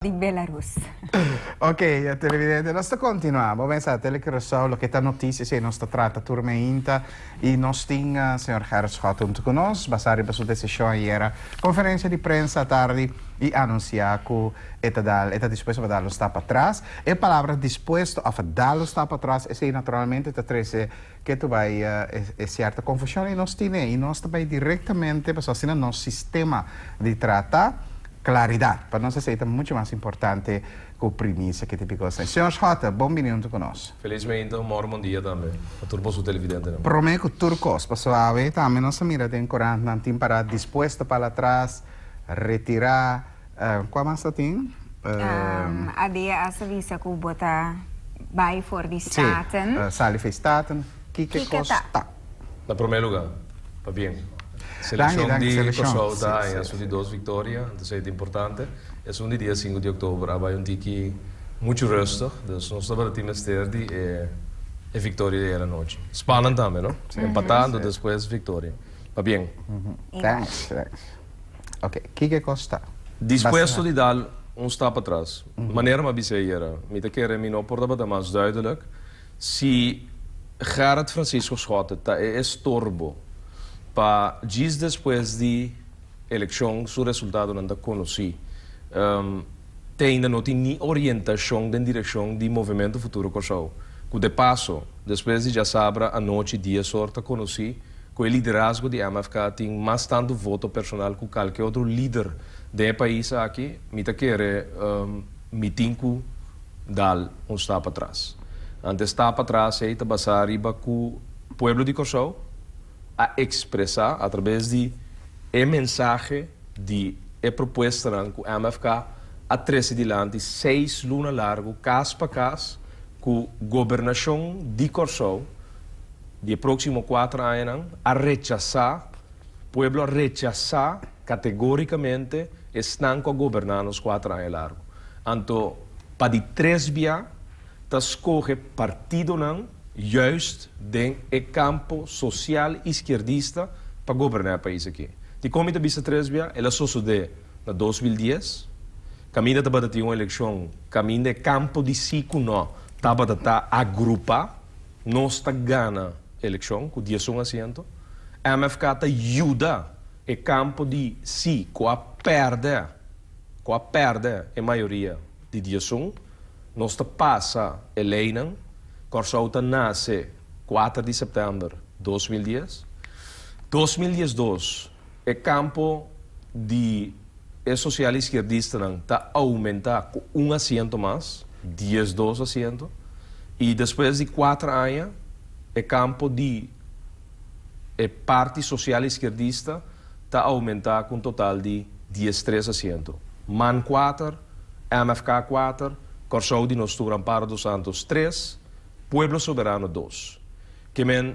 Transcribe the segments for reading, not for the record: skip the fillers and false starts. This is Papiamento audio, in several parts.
Di Belarus. Ok, televidente, nos ta continua. Bo pensa, Tele Curaçao, loke ta noticia, si nos ta trata tur meinta y nos tin señor Gerrit Schotte hunto cu nos, basa riba su decision ayera, conferencia di prensa atardi y anuncia cu e ta dal, e ta dispuesto pa dal un stap atras. E palabra dispuesto of dal un stap atras, esey naturalmente ta trece ke tu bay e cierto confusion y nos tine y nos ta bay directamente pasobra asina nos sistema di trata claridad pa nos esey ta mucho mas importante cu primicia ke tipo cosnan. Señor Schotte, bon bini hunto cu nos. Felizmente un mor bon dia tambe pa tur boso televidentenan. Prome cu tur cos, pasobra awe tambe nos a mira den corantnan tin para dispuesto pa latras, retira, Kua mas ta tin? AD a sa bisa ku bo ta bai for di Staten. Si, sali for di Staten. Kiko kos ta? Na promé lugá, pabien. Selekshon di Kòrsou ta haña su di dos viktoria, entonces e ta importante. Esun di dia sinku di òktober a bai un tiki muchu rustig, dus nos tabata tin mester di e viktoria di ayer anochi. Spannend tambe, no? Empatá, anto despues viktoria. Pabien. Thanks, thanks. Ok, kiko e kos ta? Dispuesto di dal un stap atras. Manera mi a bisa ayera, mi ta kere mi no por tabata mas duidelijk, si Gerrit Francisco Schotte ta e estorbo pa djis despues di elekshon su resultadonan ta konosí, te ainda no tin ni orientashon den direkshon di Movemento Futuro Kòrsou, ku de paso despues di djasabra anochi dies or ta konosí ku e liderazgo di MFK tin mas tantu voto personal ku kalke otro lider den e pais aki, mi ta kere mi tin ku dal un stap atras. Ante stap atras ei ta basá riba ku pueblo di Kòrsou a ekspresá atrabes di e mensahe di e propuestanan ku MFK a trese dilanti seis luna largu kas pa kas ku gobernashon di Kòrsou di e próksimo kuater añanan a rechasá, pueblo a rechasá kategórikamente esnan ku a goberná nos kuater aña largu. Anto pa di tres bia ta skohe partidonan juist den e kampo sosial iskierdista pa goberná e pais aki. Dikon mi ta bisa tres bia? El a sosodé na 2010, kaminda tabata tin un elekshon kaminda e kampo di sí ku nò tabata ta agrupá. Nos ta gana elekshon ku 11 asiento. MFK ta yuda e kampo di sí ku a pèrdè, ku a pèrdè e mayoria di 11. Nos ta pasa e leinan. Kòrsou ta nase 4 di sèptèmber 2010. 2012 e kampo di e sosial iskierdistanan ta oumentá ku un asiento mas, 12 asiento, i despues di kuater aña e kampo di e parti sosial iskierdista ta oumentá ku un total di 13 asiento. Man kuater, MFK kuater, Kòrsou di Nos Tur Amparo dos Santos tres, Pueblo Soberano dos. Ke men,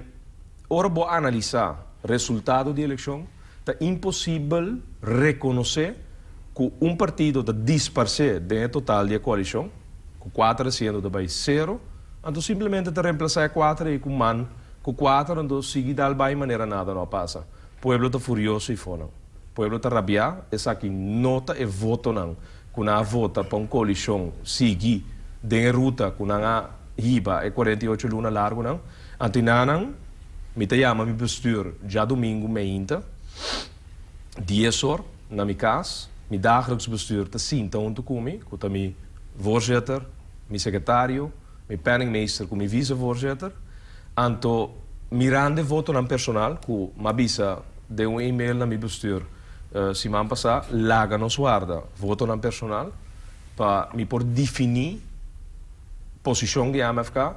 ora bo analisá resultado di elekshon, Ta imposibel rekonosé ku un partido ta disparsé den e total di e koalishon, ku kuater asiento ta bai sero, anto simplemente ta remplasá e kuater ei ku man ku kuater anto sigui dal bai manera nada no a pasa. Pueblo ta furioso i fonan. Pueblo ta rabiá, esaki no ta e votonan ku nan a vota pa un koalishon sigui den e ruta ku nan a hiba e 48 luna largunan. Anto i nanan mi ta yama mi bestuur djadumingu meinta, dies or, na mi kas. Mi dagelijks bestuur ta sinta huntu ku mi, ku ta mi voorzitter, mi sekretario, mi penningmeester ku mi vicevoorzitter. Anto mirando e votonan personal ku m'a bisa den un email na mi bestuur siman pasá, laga nos warda votonan personal pa mi por definí posishon di MFK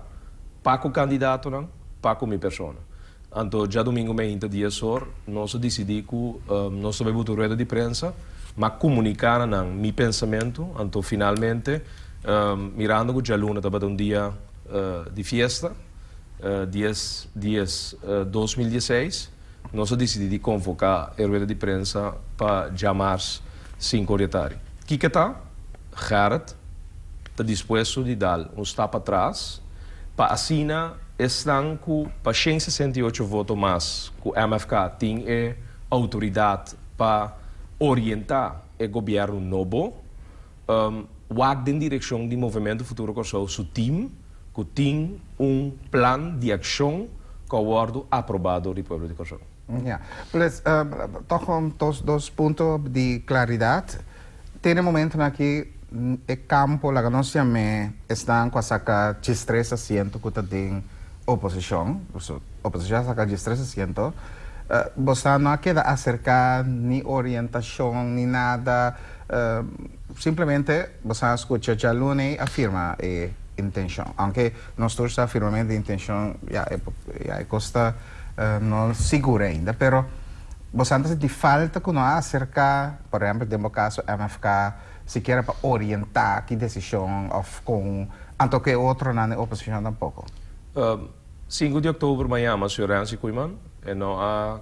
pa ku kandidatonan, pa ku mi persona. Anto djadumingu meinta dies or nos a disidí ku nos ta bai buta un rueda di prensa, m'a komuniká na nan mi pensamentu. Anto finalmente, mirando ku djaluna tabata un dia di fiesta, dies dies 2016, nos a disidí di konvoká e rueda di prensa pa djamars sinku or di tardi. Kiko ta? Gerrit ta dispuesto di dal un stap atras pa asina esnan ku pa 168 voto mas ku MFK tin e outoridat pa orientá e gobièrnu nobo. wak den direkshon di Movementu Futuro Kòrsou su tim ku tin un plan di akshon ku a wòrdu aprobá dor di pueblo di Kòrsou. Ya. Pues, tòg un dos dos punto di klaridat. Te na e momentunan aki e kampo, laga nos yam'é, esnan ku a saka diestres asiento ku ta den oposishon, oposishon a saka diestres asiento, boso no a keda aserká ni orientashon ni nada, simplemente boso a skucha djaluna ei a firma e intenshon. Aunke nos tur sa firmamento di intenshon ya e kos ta no sigur ainda, pero boso ta sinti falta ku no a aserká, por ehèmpel den bo kaso MFK, sikiera pa orientá ki desishon òf kon, anto ku e otronan den oposishon tampoko? Sinku di òktober mi a yama señor Renzi Koeiman, e no a,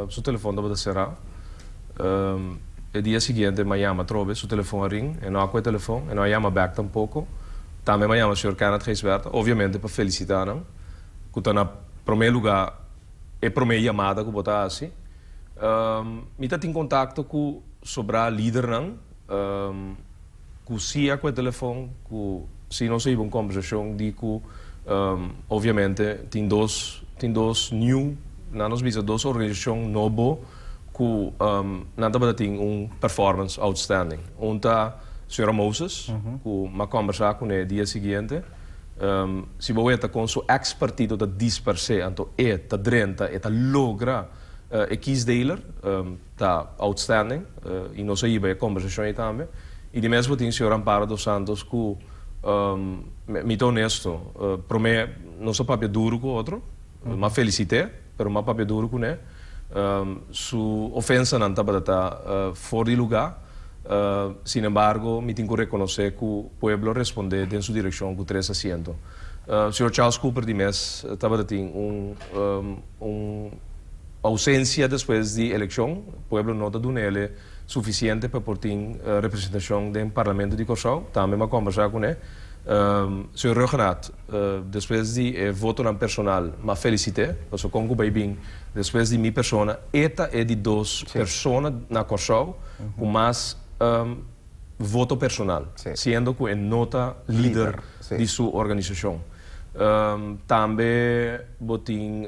su telefòn tabata será. E dia siguiente mi a yama atrobe, su telefòn a ring, e no a kohe telefòn, e no a yama bèk tampoko. Tambe mi a yama señor Kenneth Gijsbertha, obviamente pa felisitá nan, ku ta na promé lugá e promé yamada ku bo ta hasi. Mi ta tin kontakto ku sobrá lidernan ku si a ku e telefòn, ku si nos a hiba un kòmbersashon di ku obviamente tin dos tin dos new, nan nos bisa dos organisashon nobo ku nan tabata tin un performance outstanding. Un ta señora Moses ku mi a kòmbersá kuné dia siguiente. Si bo weta kon su ex partido ta dispersé anto e ta drenta e ta logra e kiesdeler ta outstanding y nos a hiba e conversacion ey tambe y di mes bo tin señor Amparo dos Santos cu mi ta honesto prome nos a papia duro cu otro m'a felicite pero m'a papia duro cune su ofensanan tabata ta for di lugar. Sin embargo, mi tin cu reconoce cu pueblo responde den su direccion cu tres asiento. Señor Charles Cooper di mes tabata tin un un ausencia despues di eleccion. Pueblo no ta dunele suficiente pa por tin representacion den Parlamento di Corsou. Tambe mi a combersa cune. Señor Rhuggenaath, despues di e votonan personal, m'a felicit'e, pasobra con cu bay bin despues di mi persona, e ta e di dos persona na Corsou cu mas voto personal, siendo cu e no ta lider di su organisacion. Tambe bo tin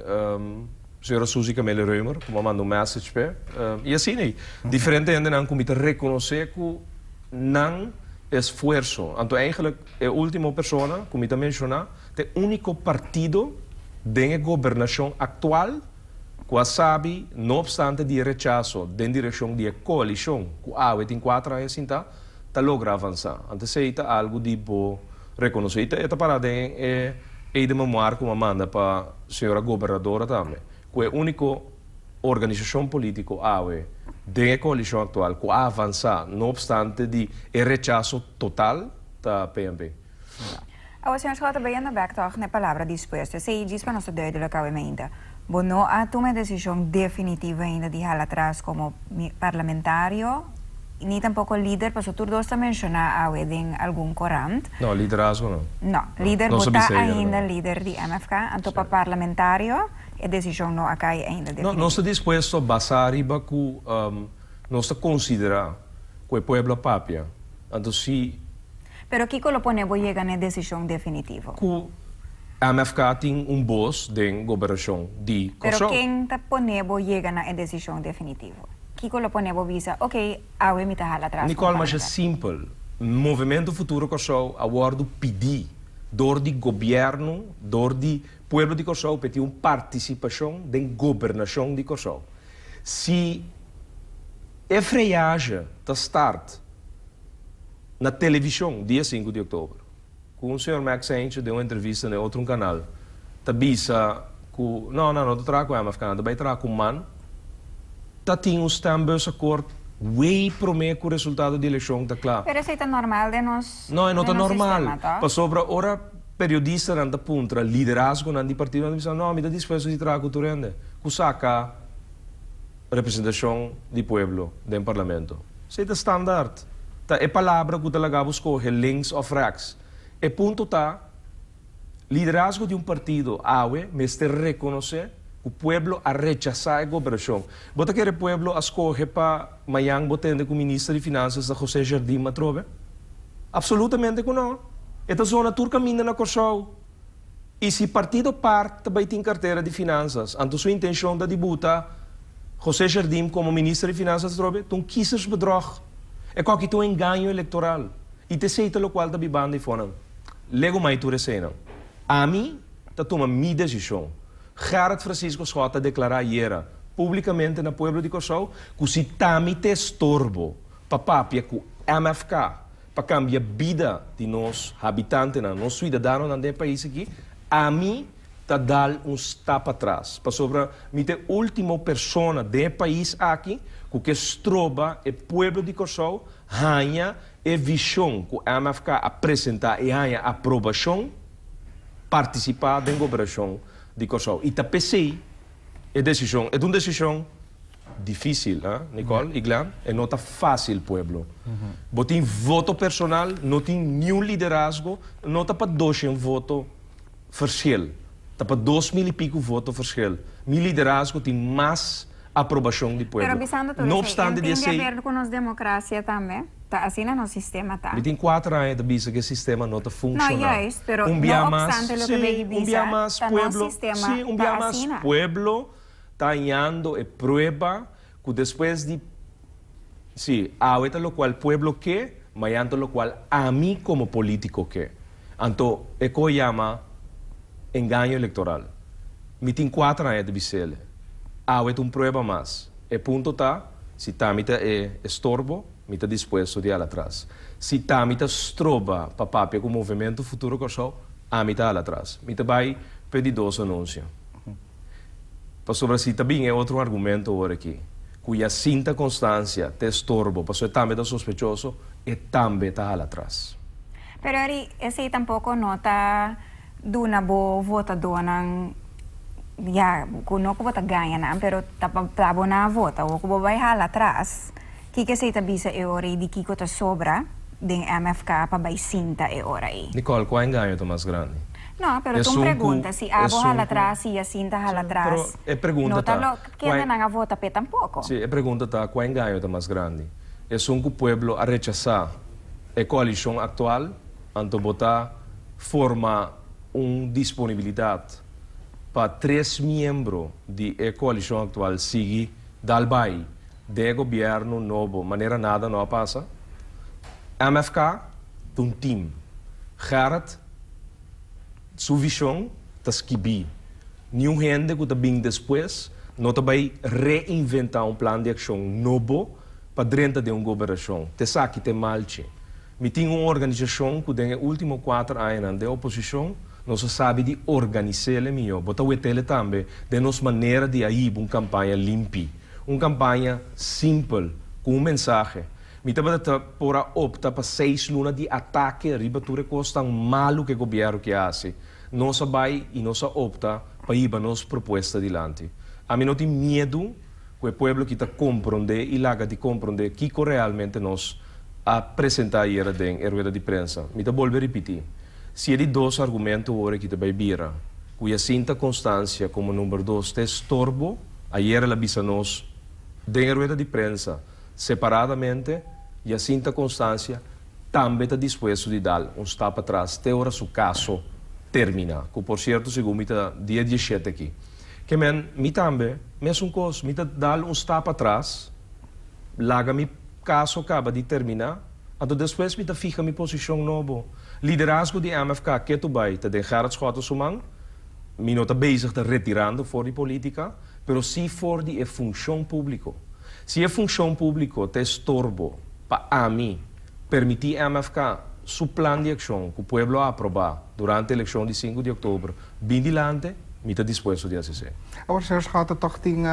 señora Suzy Camelia Römer, cu m'a manda un message p'e, y asina ey, diferente hendenan cu mi ta reconoce cu nan esfuerso. Anto eigenlijk e ultimo persona cu mi ta menciona ta e unico partido den e gobernacion actual cu a sabi, no obstante di e rechaso den direccion di e coalicion cu awe tin cuater aña sinta, ta logra avansa. Anto esey ta algo di bo reconoce. Y e ta para den e aide memoir cu mi a manda pa señora gobernadora tambe, cu e unico Organisashon polítiko awe den e koalishon aktual ku a avansá no opstante di e rechaso total ta PNP. Awe señor Schouten bayendo bek tòg na e palabra dispuesto. Esei djis pa nos ta duidelijk awe meinta. Bo no a tuma e desishon definitivo ainda di hala atras komo parlamentario ni tampoko lider pasobra tur dos ta menshoná awe den algun korant. No, liderazgo no. No, lider bo ta ainda lider di MFK anto pa parlamentario. E desishon no a kai ainda definitivo. No, nos ta dispuesto basá riba ku nos ta konsiderá ku e pueblo a papia. Anto si. Pero kiko lo pone bo yega na e desishon definitivo? Ku MFK tin un bos den gobernashon di Kòrsou. Pero ken ta pone bo yega na e desishon definitivo? Kiko lo pone bo bisa, oke, awe mi ta hala atras komo parlamentario? Nicole, masha simpel. Movementu Futuro Kòrsou a wòrdu pidí dor di gobièrnu, dor di Pueblo di Kòrsou p'e tin un partisipashon den gobernashon di Kòrsou. Si e freyage ta start na televishon dia sinku di oktober, ku un señor Max Heintje den un entrevista na e otro un kanal ta bisa ku no, nan no ta traha ku MFK, nan ta bai traha ku man, ta tin un stembusakkoord way promé ku resultado di elekshon ta kla. Pero esei ta normal den nos No, e no ta den nos normal, sistema, tò? pasobra ora Periodistanan ta puntra liderazgonan di partidonan ta bisa, No, mi ta dispuesto di traha ku tur hende ku saka representashon di pueblo den parlamento. Esei ta standaard. Ta e palabra ku ta laga bo skohe links òf rèks. E punto ta, liderazgo di un partido awe mester rekonosé ku pueblo a rechasá e goberashon. Bo ta kere pueblo a skohe pa mañan bo tende ku minister di Finansas ta José Jardim atrobe? Absolutamente ku no. E ta zona tur kaminda na Kòrsou. I si partido par ta bai tin kartera di finansas, anto su intenshon ta di buta José Jardim komo minister di finansas atrobe, ta un kiezersbedrog. E koki ta un engaño elektoral. I ta esei ta lokual ta bibando eifonan. Lego mai tur eseinan. Ami ta tuma mi desishon. Gerrit Francisco Schotte a deklará ayera públikamente na pueblo di Kòrsou ku si t'ami ta estorbo pa papia ku MFK pa kambia bida di nos habitantenan, nos suidadanonan den e pais aki, ami ta dal un stap atras pasobra mi ta e último persona den e pais aki ku ke stroba e pueblo di Kòrsou haña e vishon ku MFK a presentá i haña aprobashon. Partisipá den goberashon di Kòrsou i ta p'esei e desishon e ta un desishon difísil, ha Nicole i Glenn, e no ta fásil pueblo. Bo tin voto personal, no tin niun liderazgo, no ta pa doshen voto verschil, ta pa 2000 i piku voto verschil. Mi liderazgo tin mas aprobashon di Pero pueblo. bisando tur No esei, obstante en di tin di esei. aber ku nos demokrasia tambe? Ta asina nos sistema ta. Mi tin 4 aña ta bisa ku e sistema no ta No, funshoná. juist, pero Un no bia mas, obstante loke sí, Begi un bia bisa, mas ta nos pueblo, sistema sí, un ta bia mas asina. pueblo ta hañando e prueba ku despues di, sí, awe ta lokual pueblo ke, mañan ta lokual ami komo polítiko ke. Anto e ko yama engaño elektoral. Mi tin 4 aña ta bis'el. Awe ta un prueba mas. E punto ta, si t'ami ta e estorbo, mi ta dispuesto di hala atras. Si t'ami ta stroba pa papia ku Movementu Futuro Kòrsou, ami ta hala atras. Mi ta bai p'e di dos anunsio. Pasobra si ta bin e otro argumento awor aki, ku Jacinta Constancia ta estorbo pasobra e tambe ta sospechoso, e tambe ta hala atras. Pero Eri, esei tampoko no ta duna bo votadónan, ya, ku no ku bo ta gaña nan, pero ta pa bo nan a vota, o ku bo bai hala atras, kiko esei ta bisa e ora ei di kiko ta sobra den MFK pa bai sinta e ora ei? Nicole, kua engaño ta mas grandi? No, pero ta un Esun ku, pregunta, si abo esun hala ku, atras, si Jacinta hala sí, pero atras, e pregunta no ta ta, lo kua, kende nan a vota p'e tampoko. sí, e pregunta ta, kua engaño ta mas grandi? Esun ku pueblo a rechasá e koalishon aktual, anto bo ta forma un disponibilidat pa tres miembro di e koalishon aktual sigui dal bai den e gobièrnu nobo manera nada no a pasa. MFK ta un tim. Gerrit su vishon ta skibí. Niun hende ku ta bin despues no ta bai reinventá un plan di akshon nobo pa drenta den un gobernashon. Ta esaki ta e malchi. Mi tin un organisashon ku den e último 4 añanan den oposishon nos a sabi di organis'é mihó. Bo ta wet'é tambe den nos manera di a hiba un kampaña limpi. Un kampaña simpel, ku un mensahe. Mi tabata por a opta pa 6 luna di atake riba tur e kosnan malu ku e gobièrnu ke hasi. Nos a bai i nos a opta pa hiba nos propuesta dilanti. Ami no tin miedu ku e pueblo ki ta komprondé i laga di komprondé kiko realmente nos a presentá ayera den e rueda di prensa. Mi ta bolbe ripití. Si e di dos argumento ora ki ta bai bira ku Jacinta Constancia komo number dos ta estorbo, ayera el a bisa nos den e rueda di prensa separadamente, Jacinta Constancia tambe ta dispuesto di dal un stap atras te ora su kaso terminá, ku por sierto segun mi ta dia 17 aki. Ke men, mi tambe, mesun kos, mi ta dal un stap atras, laga mi kaso kaba di terminá, anto despues mi ta fiha mi posishon nobo. Liderazgo di MFK ketu bai ta den Gerrit Schotte su man, mi no ta bezig ta retirando for di polítika, pero sí for di e funshon públiko. Si e funshon públiko ta estorbo pa ami permití MFK su plan di akshon ku pueblo a aprobá durante elekshon di 5 di òktober bin dilante, mi ta dispuesto di hasi esei. Awor, señor Schotte, tòg tin,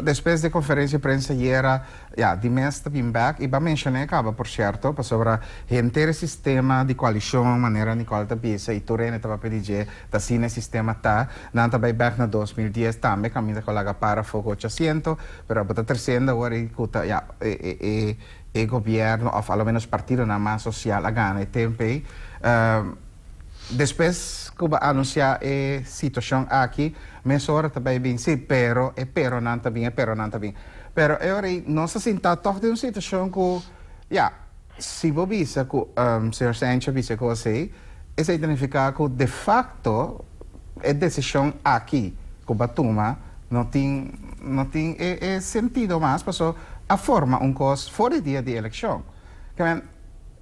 despues di e konferensia di prensa ayera, ya, di mes ta bin bèk i bo a menshoná kaba, por sierto, pasobra henter e sistema di koalishon, manera Nicole ta bisa i tur hende ta papia di dje, ta asina e sistema ta. Nan ta bai bèk na 2010 tambe kaminda ku a laga para afó ku ocho asiento, pero abo ta tresiendo awor ei ku ta, ya, e gobièrnu òf a lo ménos partidonan mas sosial a gana e tempu ei. Despues ku bo a anunsiá e situashon aki, mesora ta bai bin, sí, pero e peronan ta bin, e peronan ta bin. Pero e ora ei nos a sinta tòg den un situashon ku, ya, Si bo bisa ku señor Sancho a bisa ku esei, esei ta nifiká ku de fakto e desishon aki ku bo a tuma no tin no tin e e sentido mas paso a forma un kos for di dia di elekshon. Kimen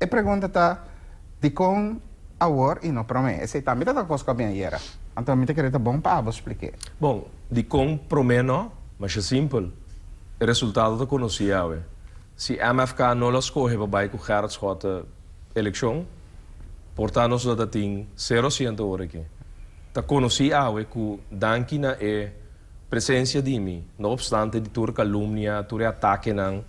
e pregunta ta dikon awor i no promé? Esei tambe ta ta kos ku a bin ayera. Anto mi ta kere ta bon pa abo splik'é. Bon, dikon promé no? Masha simpel. E resultado ta konosí awe. Si MFK no lo skohe pa bai ku Gerrit Schotte elekshon, por ta nos lo ta tin sero asiento ora aki. Ta konosí awe ku danki na e presensia di mi, no opstante di tur kalumnia, tur e atakenan,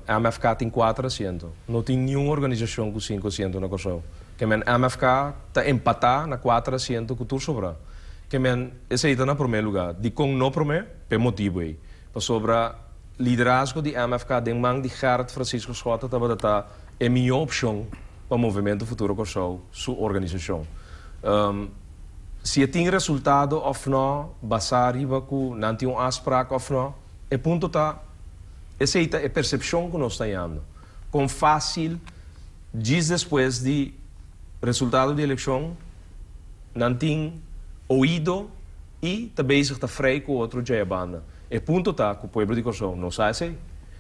MFK tin kuater asiento. No tin niun organisashon ku sinku asiento na Kòrsou. Ke men MFK ta empatá na kuater asiento ku tur sobrá. Ke men esei ta na promé lugá. Dikon no promé? P'e motibu ei. Pasobra liderazgo di MFK den man di Gerrit Francisco Schotte tabata ta e mihó opshon pa Movementu Futuro Kòrsou su organisashon. Si e tin resultado òf nò basá riba ku nan tin un afsprak òf nò, e punto ta esei ta e persepshon ku nos ta hañando. Kon fásil djis despues di resultado di elekshon nan tin oido i ta bezig ta frei ku otro djaya banda. E punto ta ku pueblo di Kòrsou no sa esei.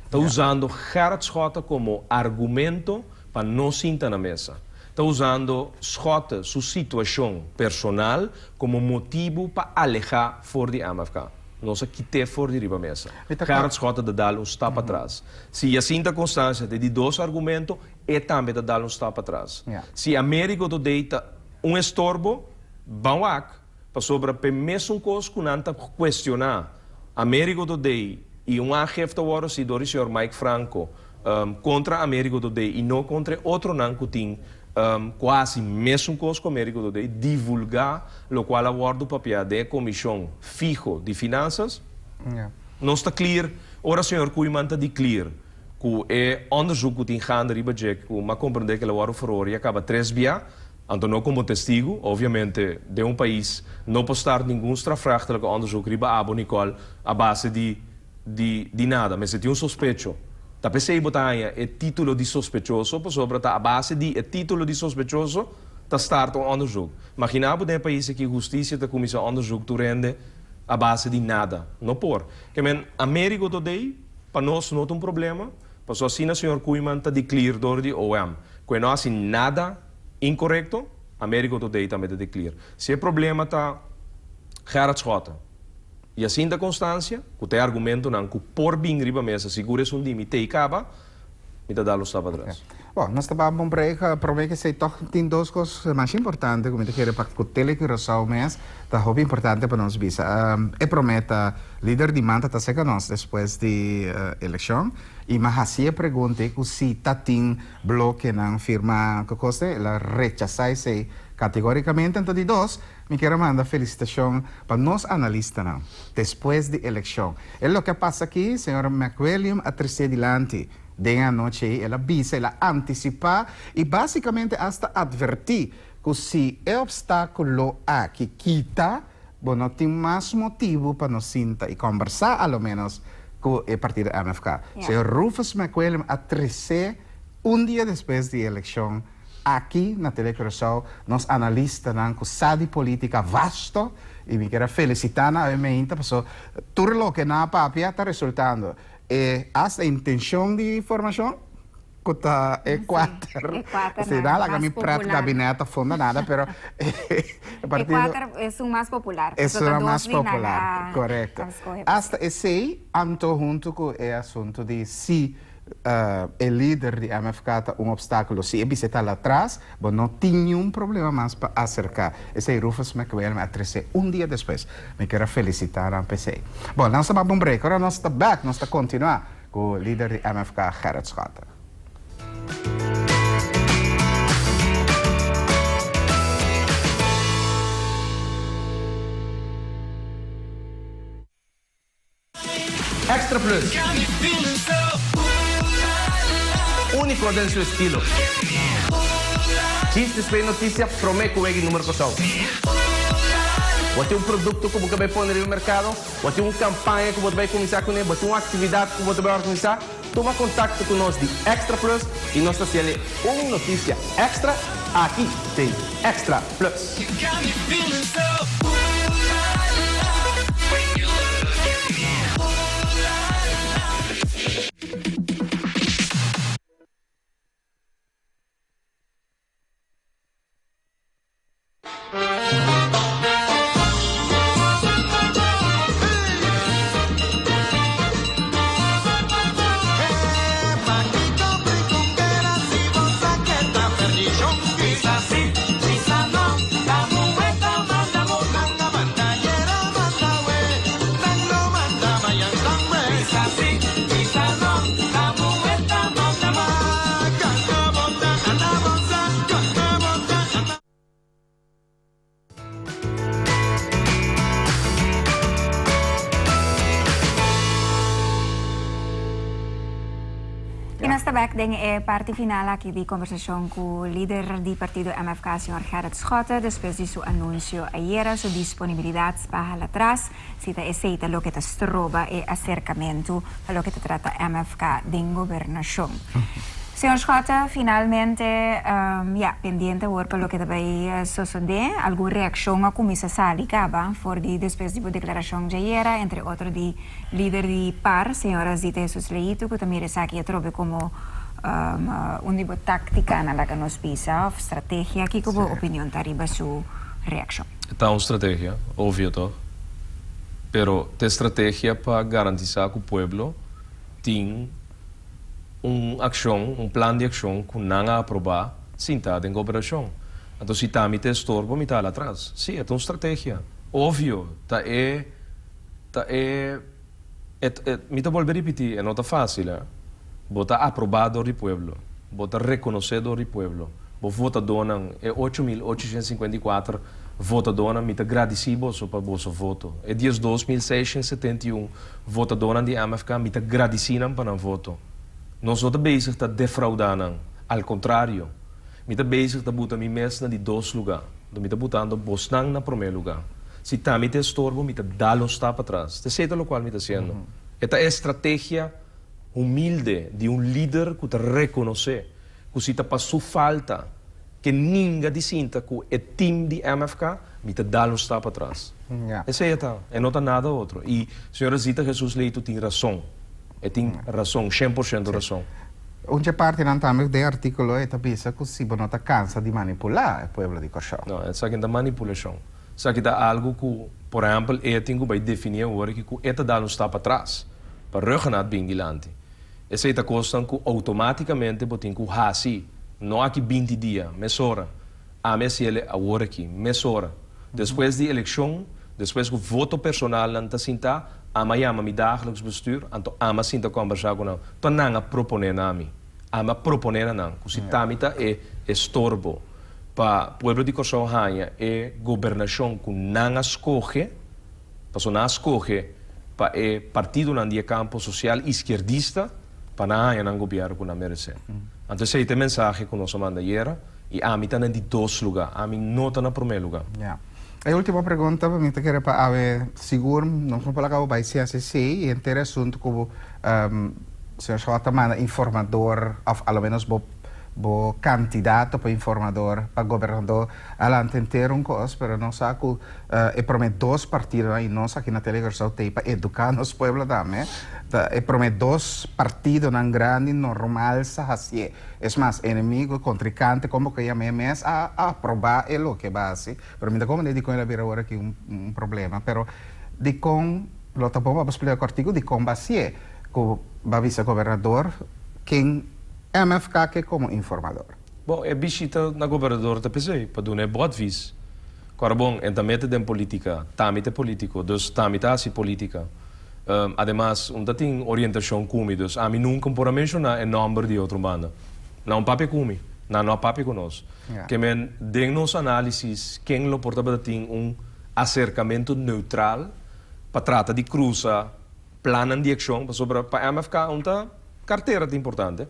Ta usando Gerrit Schotte komo argumento pa no sinta na mesa. Ta usando Schotte su situashon personal komo motibu pa alehá for di MFK. Nos a kit'é for di riba mesa. Gerrit Schotte ta dal un stap atras. Si Jacinta Constancia ta e di dos argumento, e tambe ta dal un stap atras. Si Amerigo Dodey ta un estorbo, ban wak. Pasobra p'e mesun kos ku nan ta kuestioná Amerigo Dodey i un aangifte wòrdu hasi dor di señor Mike Franco kontra Amerigo Dodey i no kontra e otronan ku tin ku a hasi mesun kos ku Amerigo Dodey, divulgá lokual a wòrdu papiá den e komishon fiho di finansas, nos ta clear ora señor Koeiman ta di clear ku e onderzoek ku tin gaande riba dje ku m'a komprendé ku el a wòrdu verhoor ya kaba tres bia. Anto no komo testigu, obviamente den un pais no por start ningun strafrechtelijke onderzoek riba abo Nicole a base di di di nada. Mester tin un sospecho. Ta p'esei bo ta haña e titulo di sospechoso pasobra ta a base di e titulo di sospechoso ta start un onderzoek. Magina bo den e pais aki hustisia ta kuminsá onderzoek tur hende a base di nada. No por. Ke men Amerigo Todey pa nos no ta un problema pasobra asina señor Koeiman ta declear dor di OM ku e no hasi nada. Inkorekto, Amerigo Todey tambe ta deklir. Si e problema ta Gerrit Schotte, Jacinta Constancia, ku ta e argumentonan ku por bin riba mesa sigur esun di mi tei kaba, mi ta dal un stap atras. Bon, nos ta baba un break. Prome ke esei tòg tin dos kos masha importante ku mi ta kere pa ku Tele Curaçao mes ta hopi importante pa nos bisa. E prome ta lider di man ta ta serka nos despues di elekshon i mi a hasi e pregunta ei ku si ta tin Blokenan firma ku kos el a rechasá esei kategórikamente. Anto di dos, mi kier a manda felisitashon pa nos analistanan despues di elekshon. E loke a pasa aki, señor McWilliam a tresé dilanti den e anochi ei. El a bisa, el a antisipá i básikamente asta atvertí ku si e opstákulo aki kita, bo no tin mas motibu pa no sinta i kòmbersá a lo ménos ku e partido MFK. Señor Rufus McWilliam a tresé un dia despues di e elekshon aki na Tele Curaçao nos analistanan ku sa di polítika vasto i mi kier a felisitá nan awe meinta paso tur loke nan a papia ta resultando e hasta intenshon di formashon Ku ta e kuater. E kuater Si, nan laga mi pret gabinet of funda nada, pero e partido. E kuater esun mas popular. Esun mas popular, korekto. Asta esei anto huntu ku e asuntu di si e lider di MFK ta un opstákulo, si e bisa ta latras, bo no tin niun problema mas pa aserká. Esei Rufus McWilliam a trese un dia despues. Mi kier a felisitá nan p'esei. Bon, nos ta baba un break. Ora nos ta bèk, nos ta kontinuá. Ku lider di MFK Gerrit Schotte. Extra Plus. Úniko den su estilo. Djis display notisia promé ku wega i número Kòrsou. Bo tin un produkto ku bo ke bai pone riba merkado? Bo tin un kampaña ku bo ta bai kuminsá kuné? Bo tin un aktividat ku bo ta bai organisá? Tuma kontakto ku nos di Extra Plus i nos ta hasiel un notisia èkstra aki den Extra Plus. Y nos ta bek den e parti final aki di conversacion cu lider di partido MFK, señor Gerrit Schotte, despues di su anuncio ayera, su disponibilidad pa hala atras, si ta esey ta loke ta stroba e acercamento pa loke ta trata MFK den gobernacion. Señor Schotte, finalmente, ya, pendiente awor pa loke ta bay sosode, algun reaccion a cuminsa sali caba for di despues di bo declaracion djayera, entre otro di lider di par, señora Zita Jesus Leito, cu ta mira esaki atrobe como un di bo tacticanan laga nos bisa, of strategia. Kico bo opinion ta riba su reaccion? Ta un strategia, obvio toch? Pero ta e strategia pa garantisa cu pueblo tin un accion, un plan di accion cu nan a aproba sinta den gobernacion. Anto si ta mi ta estorbo mi ta hala atras. Si, e ta un strategia. Obvio, ta e, ta e, e, e, mi ta bolbe ripiti, e no ta facil, eh. Bo ta aproba dor di pueblo, bo ta reconoce dor di pueblo, bo votadornan, e 8854 votadornan, mi ta gradici boso pa boso voto. E 12671 votadornan di MFK, mi ta gradici nan pa nan voto. Nos no ta bezig ta defrauda nan, al contrario, mi ta bezig ta buta mi mes na di dos luga, do mi ta butando bosnan na prome luga. Si ta mi ta estorbo, mi ta dal un stap atras. Ta esey ta locual mi ta haciendo. E ta e estrategia humilde di un lider cu ta reconoce cu si ta pa su falta ke ninga di sinta cu e team di MFK, mi ta dal un stap atras. Esey e ta, e no ta nada otro. Y señora Zita Jesus Leito tin rason. E tin rason, 100% rason. Un dje partinan tambe den articulo e ta bisa cu si bo no ta cansa di manipula e pueblo di Corsou. No, esaki ta manipulacion. Esaki ta algo cu, por ehempel, e tin cu bay defini awor aki cu e ta dal un stap atras pa Rhuggenaath bin dilanti. Esey ta cosnan cu automaticamente bo tin cu haci, no aki 20 dia, mesora. Ami a haciele awor aki, mesora. Despues di eleccion, despues cu voto personalnan ta sinta, ami a yama mi dagelijks bestuur, anto ami a sinta combersa cu nan. Ta nan a propone na mi. Ami a propone na nan cu si ta mi ta e estorbo pa pueblo di Corsou haña e gobernacion cu nan a scoge, pasobra nan a scoge pa e partidonan di e campo social izquierdista pa nan haña nan gobierno cu nan merece. Anto esey ta e mensahe cu nos a manda ayera y ami ta na di dos luga, ami no ta na prome luga. Ya. E ultimo pregunta pa mi ta kere pa awe sigur nos no por laga bo bay CSC y henter e asunto cu bo señor Schotte ta manda informador of a lo menos bo bo candidato pa informador pa gobernador adelante henter un cos pero nos sa cu e prome dos partidonan y nos aki na Tele Curaçao t'ey pa educa nos pueblo tambe ta e prome dos partidonan grandi normal sa hacié. Es mas, enemigo, contrincante, como cu yam'é mes a aproba e loke ba haci. Pero mi ta comprende dicon el a bira awor aki un problema. Pero dicon lo ta bon pa bo splica cortico dicon ba hacié cu ba bisa gobernador ken MFK ke como informador? Bon, e bishita na gobernador ta p'esey, pa duna e bo advies. Kora bon, e ta mete den politica, t'ami ta e politico, dus t'ami ta haci politica. Ademas, un ta tin orientacion cu mi, dus ami nunca por a menciona e nomber di otro banda. Nan un papia cu mi, nan no a papia cu nos. Ke men, den nos analisis, ken lo por tabata tin un acercamento neutral pa trata di cruza plannan di accion, pasobra pa MFK un ta cartera ta importante.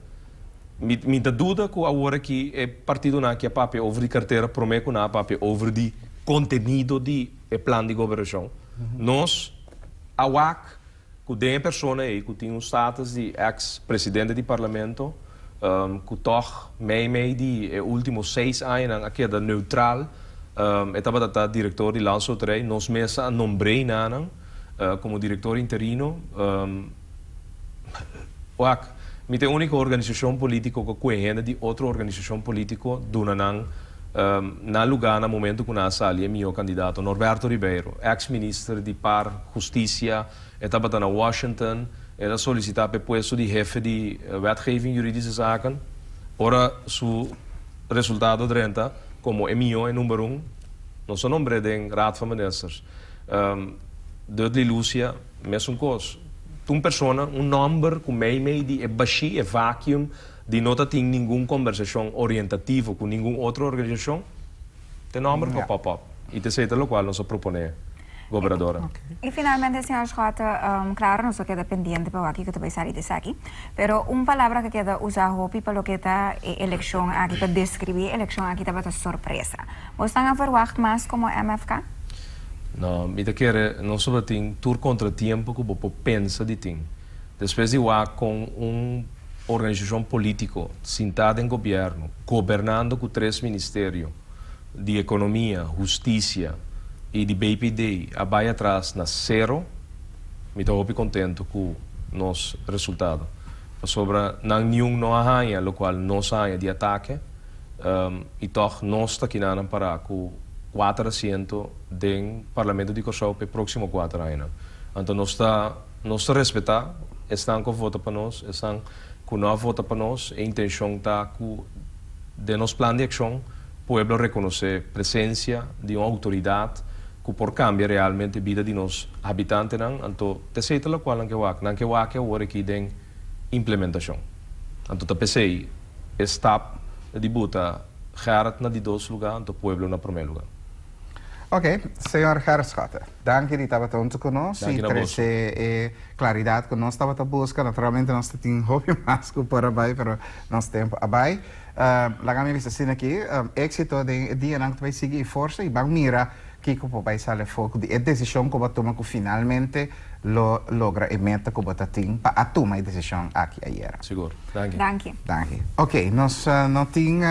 Mi, mi ta duda cu awor aki e partidonan aki a papia over di cartera prome cu nan a papia over di contenido di e plan di gobernacion. Nos a wak. ku den e persona ei ku tin un status di eks presidente di parlamento, ku tòg mei mei di e último seis añanan a keda neutral, e tabata ta direktor di Landsloterij, nos mes a nombr'é nanan komo direktor interino. Wak, mi ta e úniko organisashon polítiko ku a kue hende di otro organisashon polítiko duna nan nan lugá na momentu ku nan a sali e mihó kandidato. Norberto Ribeiro, eks minister di par Hustisia, e tabata na Washington, el a solisitá pa e puesto di hefe di Wetgeving Juridische Zaken. Ora su resultado drenta komo e mihó, e number un, nos a nombr'é den Raad van Ministers. Dudley Lucia, mesun kos. Ta un persona, un nòmber ku meimei di e bashí, e vacuum, di no ta tin ningun kombersashon orientativo ku ningun otro organisashon, ta e nòmber ku a pop up. I ta esei ta lokual nos a proponé, Gobernadora. I finalmente, señor Schotte, klaro nos lo keda pendiente pa wak kiko ta bai sali di esaki, pero un palabra ku keda usá hopi pa loke ta e elekshon aki, pa deskribí e elekshon aki tabata sorpresa. Bosnan a verwagt mas komo MFK? No, mi ta kere nos tabatin tur kontratiempo ku bo por pensa di tin. Despues di wak kon un organisashon polítiko sintá den gobièrnu, gobernando ku tres ministerio, di Ekonomia, Hustisia i di BPD a bai atras na sero, mi ta hopi kontentu ku nos resultado. Pasobra nan niun no a haña lokual nos a haña di atake. I tòg nos ta kinanan pará ku kuater asiento den Parlamento di Kòrsou pa e próksimo kuater añanan. Anto nos ta nos ta respetá esnan ku a vota pa nos, esnan ku no a vota pa nos. E intenshon ta ku den nos plan di akshon pueblo rekonosé presensia di un outoridat ku por kambia realmente bida di nos habitantenan. Anto ta esei ta lokual nan ke wak. Nan ke wak e awor aki den implementashon. Anto ta p'esei E stap di buta Gerrit na di dos luga anto pueblo na prome luga. Ok, señor Gerrit Schotte, danki di tabata huntu ku nos Danki i na boso. trese e klaridat ku nos tabata buska. Naturalmente nos ta tin hopi mas ku por a bai, pero nos tempu a bai. Laga mi bisa asina aki, éksito den e dianan ku ta bai sigui i forsa i ban mira Kiko por bai sali afó di e desishon ku bo a tuma ku finalmente lo logra e meta ku bo ta tin pa a tuma e desishon aki ayera? Sigur. Danki. Danki. Danki. Ok, nos no tin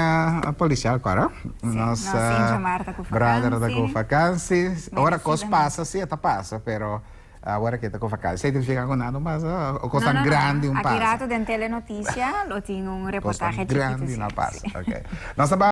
polisial kora. Sí, nos Inge Marta ku Brother ta ku vakansi. vakansi. Ora kos Meresidamente. pasa sí e ta pasa, pero awor aki e ta ku vakansi. Esei ta nifiká ku nada no pasa o kos No, tan no, no. grandi un Aki pasa? rato den Telenoticia lo tin un Kos tan reportahe chikitu grandi sí, no pasa. sí. Ok. Nos ta bai.